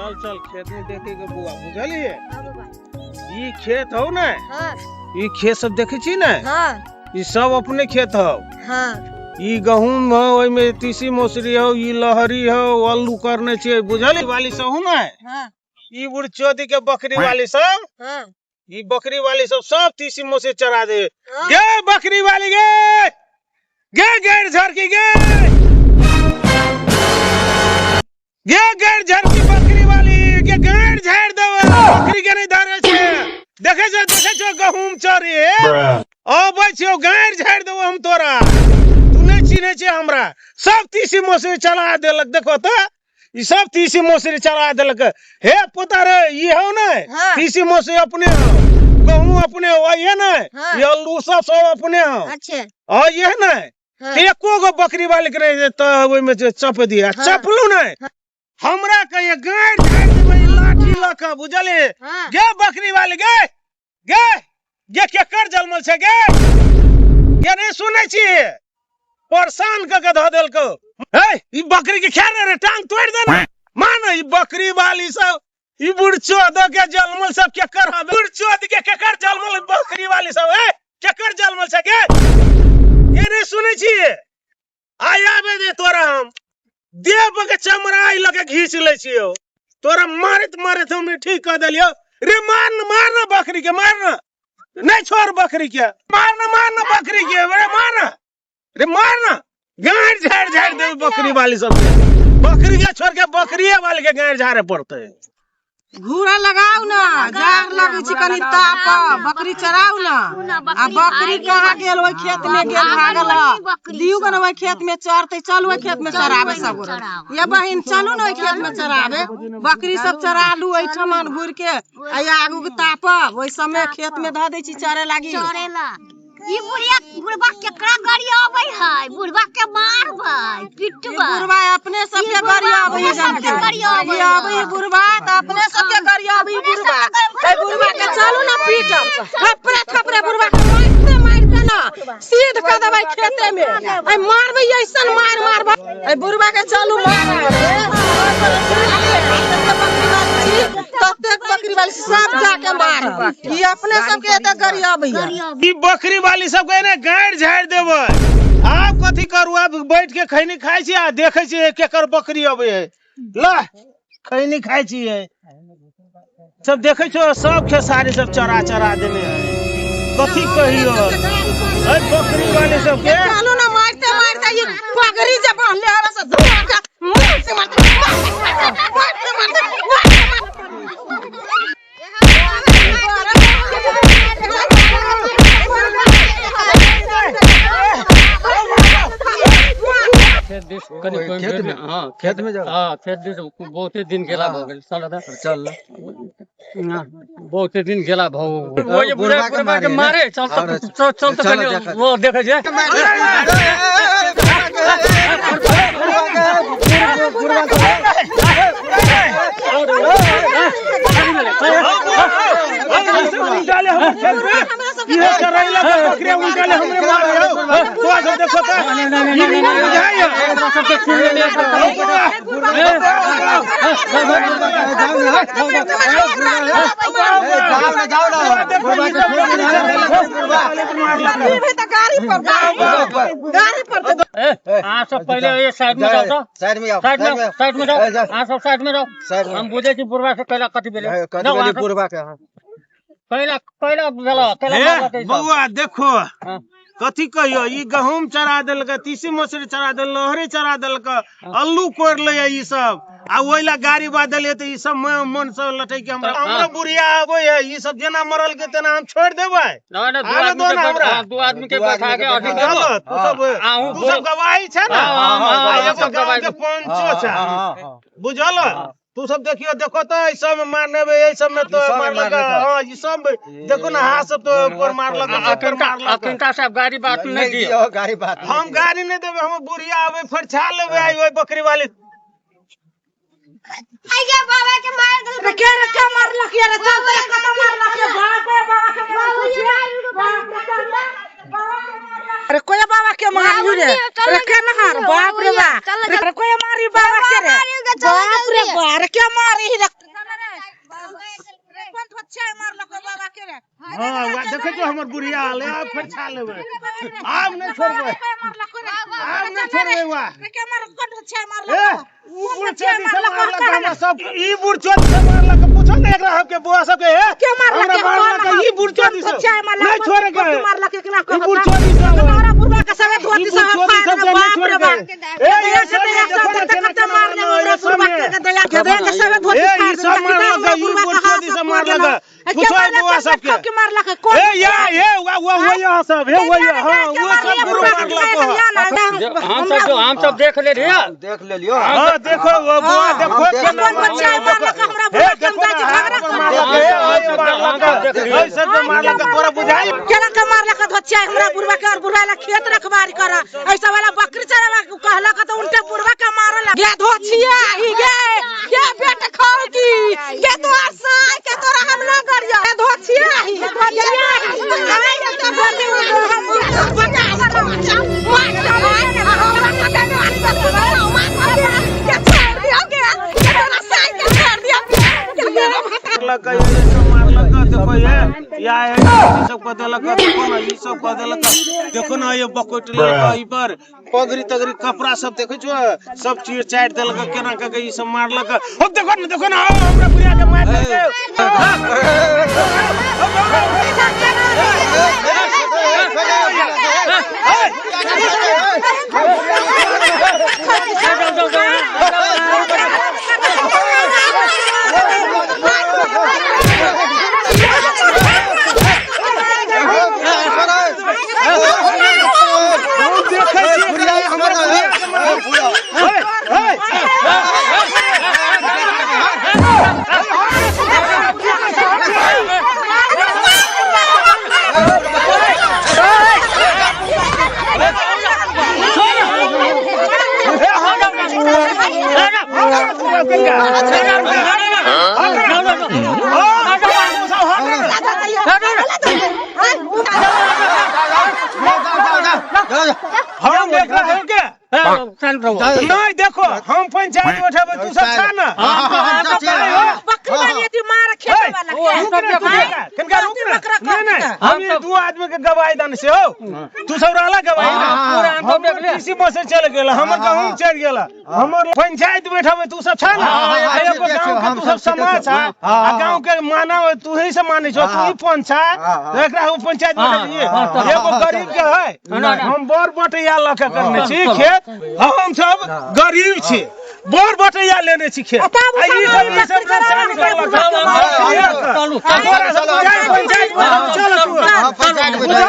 चल चल खेत में देखे के बुआ बुझलिए। हाँ बाबा। ई खेत हौ ने? हाँ। ई खेत सब देखे छी ने? हाँ। ई सब अपने खेत हौ। हाँ। ई गहूम हौ, ओहिमे तीसी मौसरी हौ, ई लहरी हौ, आलू करने छियै, बुझलिए वाली सब हौ ने? हाँ। ई बुढ़चोदी के बकरी वाली सब। हाँ। ई बकरी वाली सब सब तीसी मौसरी चरा दे। हाँ। गे बकरी वाली गे गे गैर झरकी गे गे गैर झरकी बकरी वाली गे गैर झाड़ देवे, बकरी के नहीं धरे छे। देखे छो, देखे छो गहूम चरे अबै छियो, गैर झाड़ देबो हम तोरा। तू नहीं चिन्हे छे हमरा। सब तीसी मौसरी चला देलक। देखो तो ई सब तीसी मौसरी चला देलक। हे पोता रे, ई हौ ने? हाँ। तीसी मौसरी अपने हौ, गहूम अपने हौ, ये ने? हाँ। ये आलू सब सब अपने हौ। अच्छा। आ ये ने? हाँ। एको गो बकरी वाली के नहीं तऽ ओहिमे जे चप दिया। हाँ। चपलू नहीं हमरा कहिए, गाड़ि झाड़ि देबै लाठी लऽ कऽ, बुझलियै? हाँ। गे बकरी वाली गे गे गे केकर जलमल छै गे गे, नहीं सुनै छी, परेशान कऽ के धऽ देलकौ। हे ई बकरी के खा रे, टांग तोड़ि दे ने मान। ई बकरी वाली सब ई बुढ़चोद के जलमल सब केकर हवे? बुढ़चोद के केकर जलमल बकरी वाली सब? हे केकर जलमल छै गे? ये नहीं सुनै छी। आइ आबे दे तोरा, हम देह के चमड़ा आई लगे घींच लै छियौ तोरा। मारैत मारैत हम ठीक कऽ देलियौ रे। मार न, मार न बकरी के, मार न, नहीं छोड़ बकरी के, मार न, मार न बकरी के रे, मार न रे, मार न, गाड़ झाड़ झाड़ देबै बकरी वाली सबके। बकरी के छोड़ के बकरिए वाली के गाड़ झाड़े पड़तै। घूरा लगाउ ना, जाड़ लगै छै कनि ताप, बकरी चराउ ना। आ बकरी कहाँ गेल? ओहि खेत में गेल, भागल। दियौ ने ओहि खेत में चरतै। चलू ओहि खेत में चराबे सब गोरे। ये बहिन, चलू ने ओहि खेत में चराबे। बकरी सब चरालू एहिठमन घुरि के आ आगू के तापब। ओहि समय खेत में धऽ दै छी चरे लागी। चरेला। ई बुढ़िया बुढ़बा केकरा गाड़ी आबै है? बुढ़बा के मारबै, ई पिटबै। बुढ़बा अपने सबके बुढ़बा गाड़ी आबै है। अपने सबके जानके गाड़ी आबै ई आबै है बुढ़बा तऽ अपने सबके गाड़ी आबै है। बुढ़बा, ए बुढ़बा के चलू ना पीटब थपड़े थपड़े। बुढ़बा के मारते मारते ना सीध कऽ देबै खेते में। ए मारबै, ऐसन मार मारबै। ए बुढ़बा के चलू मारब। ततेक बकरी वाली सब जाके मारब। ई अपने सबके एते गाड़ी आबै है। ई बकरी वाली सबके एने गाड़ि झाड़ि देबै। आब कथी करू? आब बैठ के खैनी खाइ छी आ देखै छी केकर बकरी अबै है। ल खैनी खाइ छियै सब। देखै छो सब खेसारी सब चरा चरा देने है। कथी कहियो ए बकरी वाली सबके। चलू ना मारते मारते ये पगड़ी जे बांधले हवे से धुआ के मुंह से मारते मारते मारते मारते मारते। खेत दिस कनि ओहि घुमि खेत फिर में? हाँ, खेत में जाओ। हाँ, खेत दिस बहुते दिन गेला भऽ गेल। चल तऽ। चल। हाँ, बहुते दिन गेला भऽ गेल। ओ जे बुढ़वा के बुढ़वा के मारे मारे। चल और तऽ, चल चल तऽ चलो कनि देखा। वो देखै छै। उल्टाले हमर खेत पे इहे चरैला के बकरी उल्टाले हमरे मारे हौ। तोरा सब देखो तऽ ई नहीं बुझाइए। जाओ ना, जाओ ना। देखो ई सब बकरी चरैला के भी तऽ गाड़ी पर, गाड़ी पर तऽ। ए, अहाँ सब पहिले ये साइड में जाओ तऽ। साइड में आओ। साइड में, साइड में जाओ। ए, जाओ। अहाँ सब साइड में जाओ। साइड में। हम बुझै छी बुढ़वा से कैला कथी भेलै। कथी जाओ भेलै अहाँ सब। बुढ़वा के? हाँ। कैला कैला भेल, कैला हे मारलक ई सब? बौआ देखो। हाँ। कथी कहियो, ई गहूम चरा देलक, तीसी मौसरी चरा देलक, लहरी चरा देलक, अल्लू कोड़ि लैया ई सब। आ ओहि ला गाड़ी बादल तऽ ई सब मन से लटै के हमरा। हमरा बुढ़िया आबै है, ई सब जेना मरल के तेना हम छोड़ि देबै? नहीं नहीं, दू आबे आदमी दो के ना हमरा। हाँ, दू आदमी के दू आदमी बैठा के के अथी बैठा करू। चलो तू सब, अहूँ तू सब गवाही छै ने? हाँ, हाँ, हाँ, आ हाँ, एगो सब गाँव गवाही के छै। पंचो छै। हाँ, हाँ। बुझल? तू सब देखियो, देखो तो ई सब मारने ई सब में तो ई सब में मारलक। मारलक। हाँ, ई सब देखो ना, हाथ सब तो ऊपर मारलक, सब पर मारलक। अखनका साहब गाड़ी बात नहीं नहीं दियो। दियो गाड़ी बात नहीं हम दियो। गाड़ी नहीं देबै, हम बुढ़िया आबै फरछा लेबै आई ओहि बकरी वाली। आइया बाबा के मार देलकै। रे के रे, के मारलक ये रे? चल तोरा कतऽ मारलक ये? बाप रे, बाबा के मारलक ये। बाप रे, चल रे। अरे कोई बाबा के मारलू रे? अरे के नहार, बाप रे बा। अरे कोई मारी बाबा के रे? गे चल बाप रे बाप रे, के मारी ही रख कोन धोछा मारलक बाबा के रे? हाँ, देखै छौ हमर बुढ़िया हाल, आब फेर छा लेबै, आब नहि छोड़बै, आब नहि छोड़बै। वाह, के मार कोन धोछा ए मारलक? उ बुढ़ चोदी से मारलक हमरा सब, ई बुढ़ चोदी से मारलक। पूछो ने एकरा सबके, बुआ सबके, हे के मारलक? हमरा मारलक ई बुढ़ चोदी से। धोछा मारलक? नहीं छोड़े के। मारलक एकरा? ई बुढ़ चोदी से हमरा बुढ़वा के सबे धोती ई सब बुढ़ चोदी फाड़ सब दे। नहीं बाप रे छोड़े बाप, के। ए ये सब देखो ना केना कते केना मारले मारलक, हमरा ये सब बुढ़वा में। के, दया के दया के सबे धोती ए, फाड़ ई सब मारलक, ई बुढ़ चोदी से मारलक। पूछो ई बुआ सबके। के मारलक कोन? ए या ए वा वा वो यहाँ सब हे, वो यहाँ, वो सब गुरु मारलक। हम सब जो हम सब देख ले रहिए, देख लेलियो। हाँ देखो वो बुआ, देखो हम केना कोन बच्चा मारलक हमरा हे बुढ़वा के? देखो ना, झगड़ा हाथ पर मारलक, हे ओए मारलक, ओए सब के मारलक, तोरा बुझाई केना के मारलक धोचिया हमरा बुढ़वा के? और बुढ़वा ला खेत रखबारी कर ऐसा वाला बकरी चरावा कहलक तो उल्टे बुढ़वा के मारल गे। धोचिया ही गे, गे बेटा खाओ की गे, तोहर साय के तोरा हम ना करिया गे। धोचिया ही, धोचिया ही, मारलक, ये सब मारलक। देखो ये या ये ई सब कह देलक, देखो ना ई सब कह देलक। देखो ना ये बकोट लेलक, ई पर पगड़ी तगड़ी कपड़ा सब देखै छो, सब चीर चाट देलक। केना कह के ई सब मारलक। हो देखो ना, देखो ना, हमरा बुढ़िया के मार देलकै। हम देखै छियै हमरा बुढ़िया के मारलक। हे हे हम देख रहे हैं के नहीं देखो, हम पंचायत बैठेबै, तू सब छा ना? बकरी वाली यदि मार खेत वाला के रुक ना, तू देखा, कनका रुक ना। नहीं नहीं, हम ये दू आदमी के गवाही दान से हो, तू सब रहला गवाही ना। हमर किसी बस चल गेल, हमर गहूम चल गेल, हमर पंचायत बैठेबै, तू सब छा ना? एगो गांव के तू सब समाज छा आ गांव के मानव तू ही से मानै छो, तू ही पंच छा, एकरा हम पंचायत बैठेलिए। एगो गरीब के है, हम बड़ बटैया लऽ के करने छी खेत, हम सब गरीब छी, बड़ बटैया लेने छी खेत। आ ई सब ई सब नुकसान करलक। चलू तोरा सब बुझाइ पंचायत बैठेबै, चल तू। पंचायत बुझल?